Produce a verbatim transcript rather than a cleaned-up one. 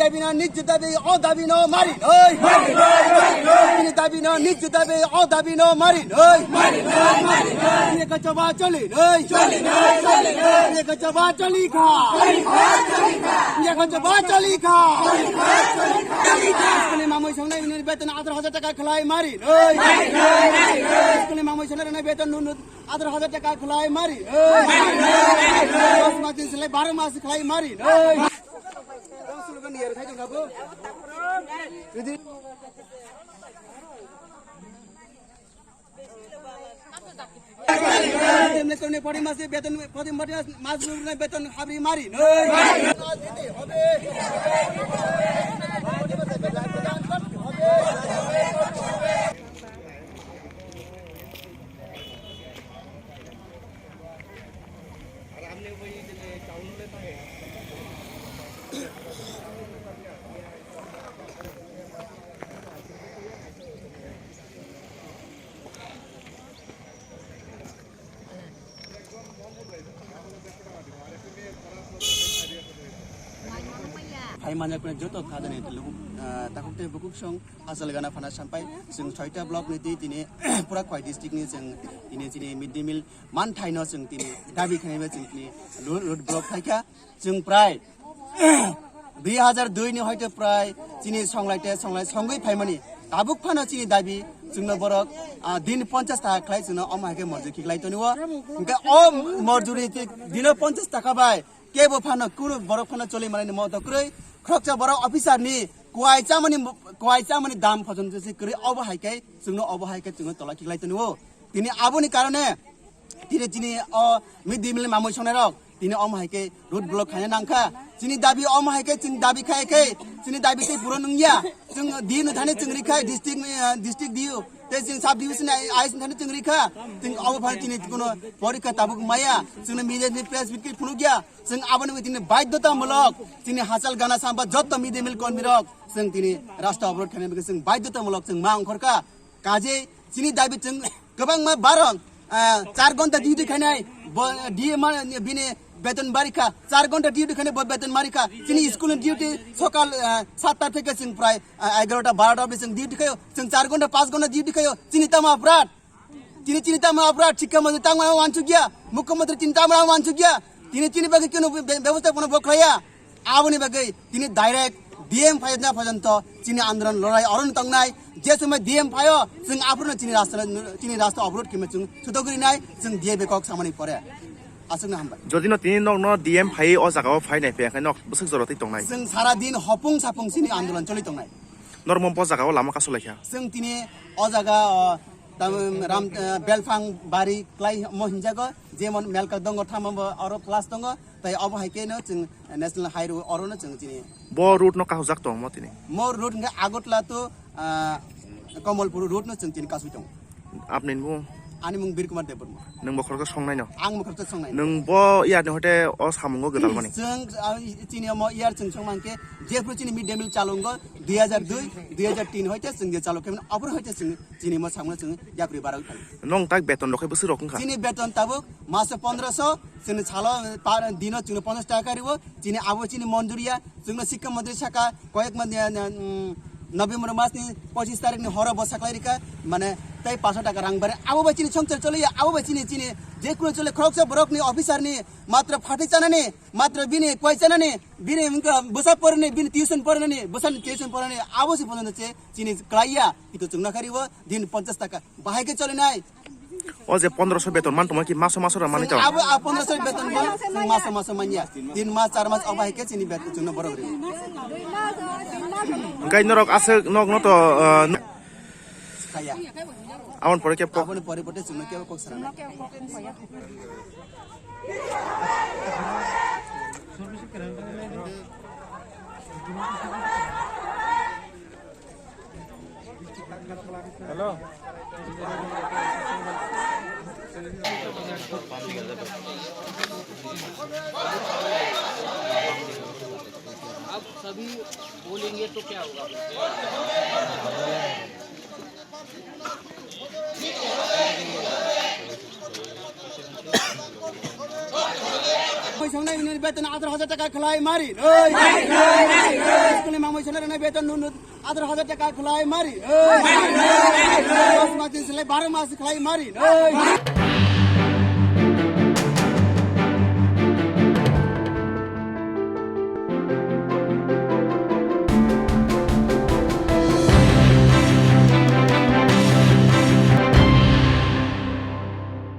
Dabi no nij dabi, o dabi no mari noi. Mari noi, mari noi. Bini dabi no nij dabi, o dabi no mari noi. Mari noi, mari noi. Bini kachoba choli noi. Choli noi, choli noi. Bini kachoba choli kha. Choli kha, choli kha. Bini kachoba choli kha. Choli kha, choli kha. Choli kha. Bini mamui songnai bini beton atharo hajar taka khlai mari noi. Mari noi, mari noi. Bini mamui songnai beton nun nun atharo hajar taka khlai mari noi. Mari noi, mari noi. Dos mas din selai baro mas khlai mari noi. Pori mase beton, pori mase mas beton habri mari noi. Hai manjakmani joto khajani lugu, ah, takhuk tei bukhuk song. Hachal gana phana sampai, chwng soita block ni twi tini pura Khowai district ni chwng tini chini mid day meal manthaino chwng tini dabi khainaiba chwng tini road, road block khaikha. Chwng prai dui hajar dui ni hoite prai chini songlai te songlai songwi phaimani. Tabuk phano chini dabi chwngno borok, ah, din ponchas taka khlai chwngno omo hai khe morjuri khiklai tonio. Hwnkhe o morjuri dino ponchas taka bai kebo phano kunu borok phano choli manani moto kwrwi, khoroksa borok officer ni kwai chamani, kwai chamani dam phojon se kwrwi, obo hai khe chwngno, obo hai khe chwngno tola khiklai tonio. Tini aboni karone tini chini o mid day meal mamui songnai rok tini omo hai khe road block khaina nangkha. Chini dabi omo hai khe chini dabi khai khe chini dabi tei puron wngya. Chwng D M ni thani chwng rikha, district, eh, district D O. Tei chwng sub division I S ni thani chwng rikha. Chwng obo phano chini kuno porikha tabuk maya. Chwngno media ni press meet khe phunukya. Chwng aboni bagwi tini baidhotamulok chini Hachal gana sampa jotto mid day meal kormi rok chwng tini rasta oborot khaina bagwi chwng baidhotamulok chwng ma ongkhorkha. Kajei chini dabi chwng kwbangma barong, ah, char ghonta duty khainai, bo, D M ma, bini beton barikha, char ghonta duty khainai bo beton marikha. Chini school ni duty sokal, ah, satta theke chwng prai, ah, egarota barota obni chwng duty khaio, chwng char ghonta panch ghonta duty khaio. Chini tamo aprat? Chini, chini tamo aprat? Sikha montri tamo wansukya, mukhyamantri chini tamo wansukya. Tini chini bagwi kunu be-, bebosta kono bo khlaiya. Aboni bagwi tini direct D M phaina porjonto chini andolon lorai orono tongnai. Je somoi D M phaio, chwng aphuru chini rasta, chini rasta oborot khe chwng sudogri nai, chwng D M bai kok samani pore. Aswkno hambai. Jodi no tini nokno D M phai o jaga o phai nai phe, khe nok bwswk jora twi tongnai. Chwng sara din hopung sapung chini andolon choli tongnai. Normo bo jaga o lama kasu laikha. Chwng tini o jaga o, tam, ram, eh, belphang bari klai mo hinjago, jemon Melka dongo, thamo bo oro plus tongo, tai obo hai khe no chwng National Highway oro no chwng chini. Bo route no kahujak tong mo tini? Mo route hwnkhe Agartala to, ah, Kamalpur route no chwng chini kasui tongo. Apni mung? Ani mung Bir Kumar Debbarma. Nwng bo khoroksa songnai no? Ang bo khoroksa songnai. Nwng bo year ni hote o samungo gwdal mani? Chwng, ah, chini omo year chwng song mankhe, jephru chini mid day meal chalungo, dui hajar dui, dui hajar tin hoite chwng je chalok khe, aphuru hoite chwng chini mo samungno chwng yapri barok thang. Nwng tak beton rok khe bwswk rok wngkha? Chini beton tabuk maso pondroso, chini salo par dino chwngno ponchas taka riwo, chini abo chini monduriya, chwngno sikha montri saka, koyek mani, ah, mm, November mas ni pochis tarik ni horo bo saklai rikha, mane tei paso taka rang bare, abo bai chini songchar choliya, abo bai chini, chini je kuno chole khoroksa borok ni officer ni matra phatwi chanani, matra bini kwai chanani, bini wngkha bwsa porani, bini tuition porani, bwsani tuition porani, abo se pono che chini klaiya, kito chwngno khariwo din ponchas taka bahai khe cholinai. O je pondroso beton man tongma ki maso maso ra mani to? Abo a pondroso beton bo chwng maso maso manya. Tin mas, char mas obo hai khe chini beton chwngno borok ri. Hwnkhe norok aswk nok no to, ah, Kaya. Aboni pore khe pok. Aboni pore pote chwngno kebo kok sana. Hello. अब सभी बोलेंगे तो क्या होगा? Beton atharo hajar taka khlai mari noi. Kuni mamui sene rene beton nun nun adar hajar taka khlai mari. Hey. Mas mas din sele baro mas khlai mari. Hey.